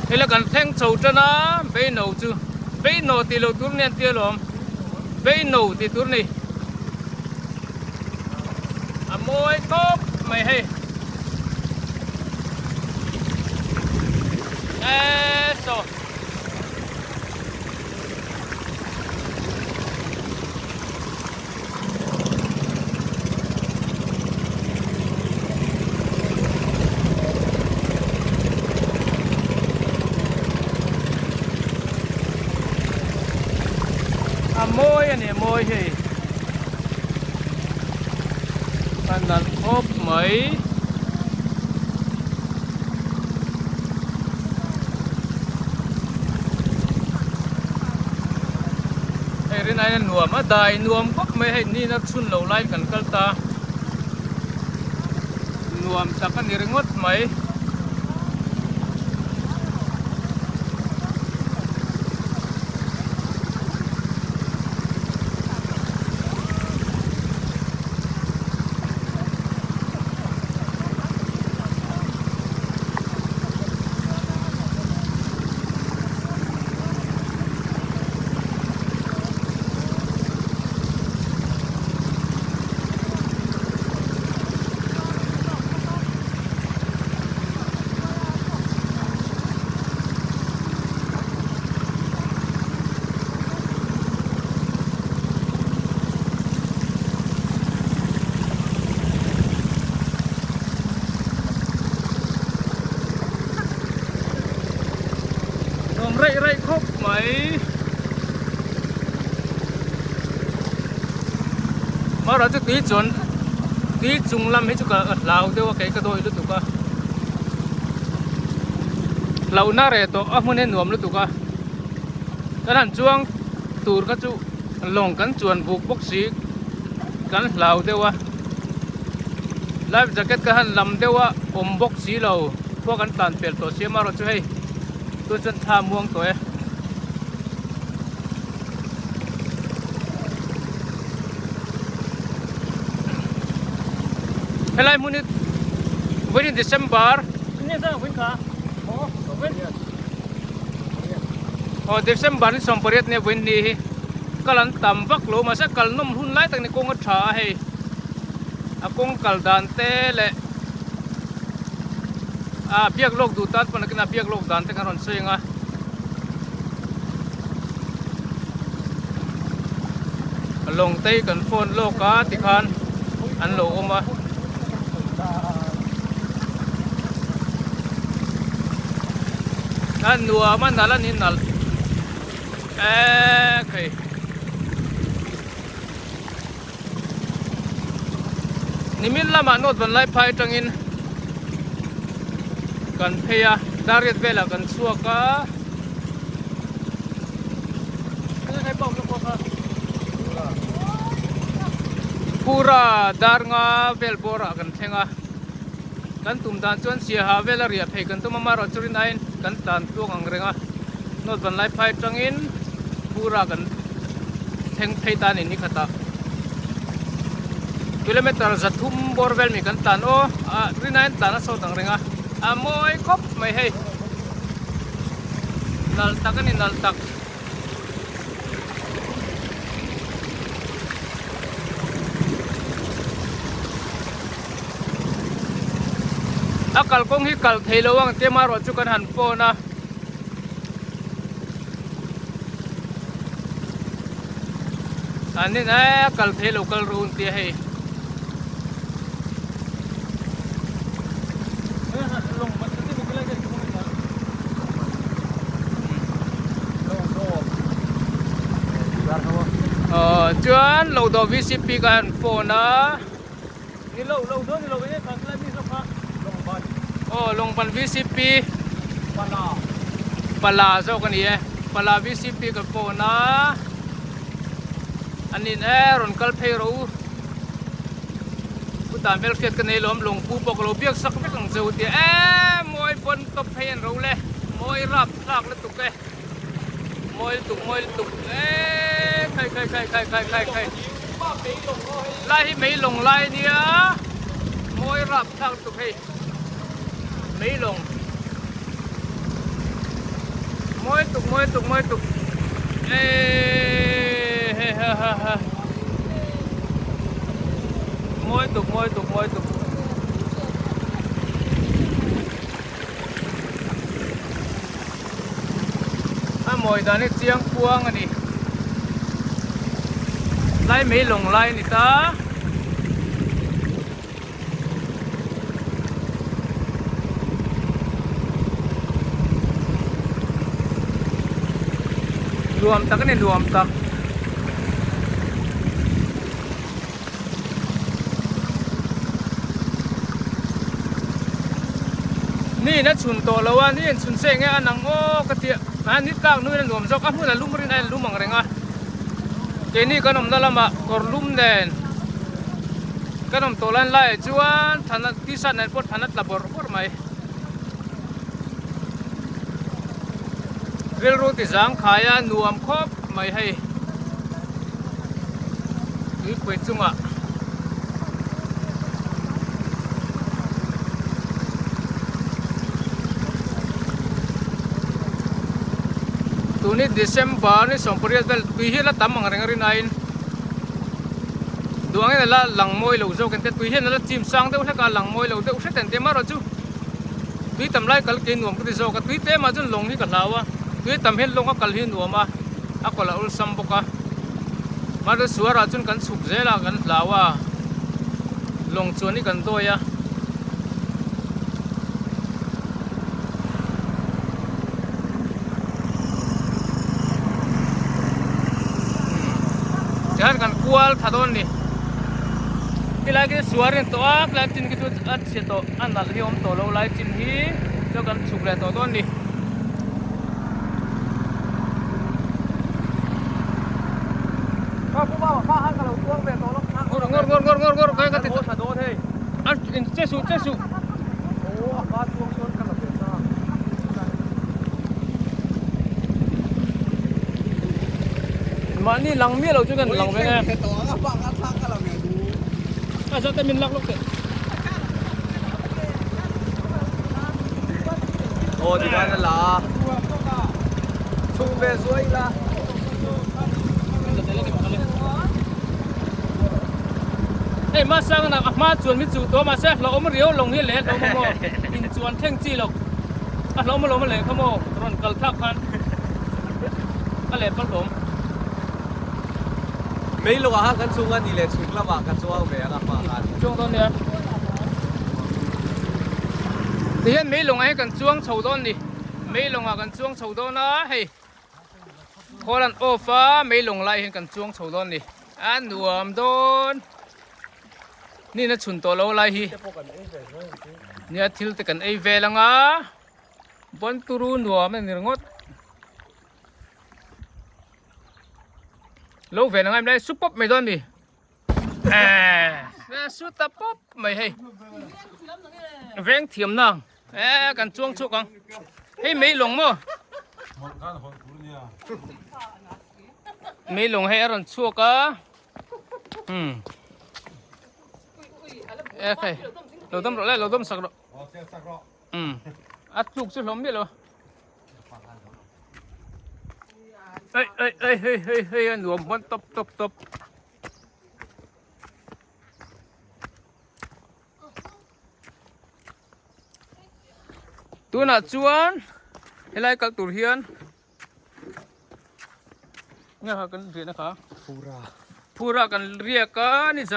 Hei la kan thleng chho tan a Beino chu Beino tih loh tur nen tia lawm Beino tih tur ni a mawi khawp mai hei eee saw. A mawi a ni a mawi hei a nalh khawp mai. Hei rin aiin a nuam a dai nuam khawp mai hei nina chhun lo laiin kan kal ta nuam tak a ni ringawt mai. Nuam raih raih khawp mai. Mara chu tui chuan tui chung lam hi chu ka hlau deuh a kei ka dawi lutuk a. Hlauhna reh tawh a hmun hi nuam lutuk a. Kan han chuang tur kha chu lawng kan chuan buk bawk si kan hlau deuh a. Life jacket ka han lam deuh a awm bawk si lo khua kan tlan pel tawh si amaherawh chu hei tun chuan thla muang tawh e. Helai hmun hi vawiin December aw December ni 18 nia vawiin ni hi kal an tam vak lo mahse kal nawm hun lai tak ni kawng a tha a hei a kawng kal dan te leh a biak lawk duh tan pawh nakin a biak lawk dan te kan rawn sawi ang a. Lawng te hi kan phone lawk a tikhan an lo awm a. A nuam a nalh a ni nalh eee khei. Nimin lamah North Vanlaiphai atangin kan phei a, Dariat velah kan chhuak a. Pura dar nga vel bawrah kan thleng a, kan tum dan chuan Siaha vela riah phei kan tum a, amaherawhchu rin aiin kan tlan tluang ang reng a, North Vanlaiphai atangin Pura kan thleng phei ta a ni nikhatah kilometer 300 bawr vel mi kan tlan aw ah rinaiin tlan a sawt ang reng a a mawi khawp mai hei nalh tak a ni nalh tak. A kalkawng hi kal thei lo ang te marawh chu kan han phone a. An in e kal thei lo kal ru tia hei. Chuan lo dawh VCP ka han phone a. Ni lo lo do ni lo e kha lai mi kha longban. Oh longban VCP pala pala zawk ani e pala VCP ka phone a anin e rawn kal phei ro u tan vel hriat ka nei lawm lawngpu pawh ka lo biak sak vek ang che u tia e mawi pawn tawp phei an ro le mawi rap thlak lutuk e Mawi lutuk mawi lutuk eee khai khai khai khai khai khai khai lai hi mei lawng lai ania mawi rap thlak lutuk hei mei lawng. Mawi tuk mawi tuk eeii he ha ha ha mawi tuk mawi tuk mawi tuk. A mawi dan hi chiang kuang a ni lai mai lawng lai a ni ta. Nuam tak a ni nuam tak. Ni in a chhun tawh lo a ni in chhun se enge a nang aw ka tia a ni tlak nuin a nuam zawk a hmun a lum rin a in lum ang reng a keini kan awmna lamah kawr lum nen kan awm tawh lan laiah chuan thana t-shirt nen pawh thana tla bawrh bawrh mai rilru ti zangkhai a nuam khawp mai hei tuipui chungah. Tuni December ni 18 vel tui hi a la tam ang reng a rinaiin duangin a la lang mawi lo zawk ente tui hian a la chim sang deuh hlek a lang mawi lo deuh hret ente amaherawh chu tui tam lai kal kei nuam ka ti zawk a tui tlem ah chuan lawng hi ka hlau a tui tam hian lawng a kal hi nuam a a kawlh a awlsam bawk a mahse suar ah chuan kan chhuk zel a kan hlau a lawng chuan hi kan dawi a. Tihian kan kual tha dawn ni tilai khi suar in tawh a tilai chin khi chu a chhe tawh a nalh hi a awm tawh lo lai chin hi chuan kan chhuk leh tawh dawn ni. Ngawr ngawr ngawr ngawr ngawr ka ti a che suh che suh. Mahni lang miah lo chu kan lang veng e. A zat min lak lawk teh. Aw ti khan a la a. Chhung ve zuai ila. Hei hmasang nak a hma chuan mi chuh tawh mahse hlauhawm riau lawng hi leh hlauhawm maw in chuan thleng chi loh a hlauhawm alawm a leh kha maw rawn kal thlak khan a leh pal hlawm. Mei lawngah khan kan chhung a ni leh chhuk lamah ka chuang ve ang a hma khan. Chuang dawn nia. Tihian mei lawngah hian kan chuang chho dawn ni. Mei lawngah kan chuang chho dawn a hei. Khawl an off a mei lawng lai hian kan chuang chho dawn ni. A nuam dawn. Ni na chhun tawh lo lai hi. Nia thil te kan ei vel anga. Bon turu nuam a ni ringawt. Lo ven angai lai su pawp mai dawn mi. Eh, su ta pawp mai hei. Veng thiam nang. Eh, kan chuang chhuak ang. Hei mei lawng maw? Mei lawng hei a rawn chhuak a. Hmm. Eh, khai. Lo dam rawh le, lo dam sak rawh. Hmm. A tluk chu hlawm miah lo. Ei ei ei hei hei hei a nuam hman tawp tawp tawp. Tunah chuan helai kal tur hian nge kha kan riahna kha phura phura kan riak a ni.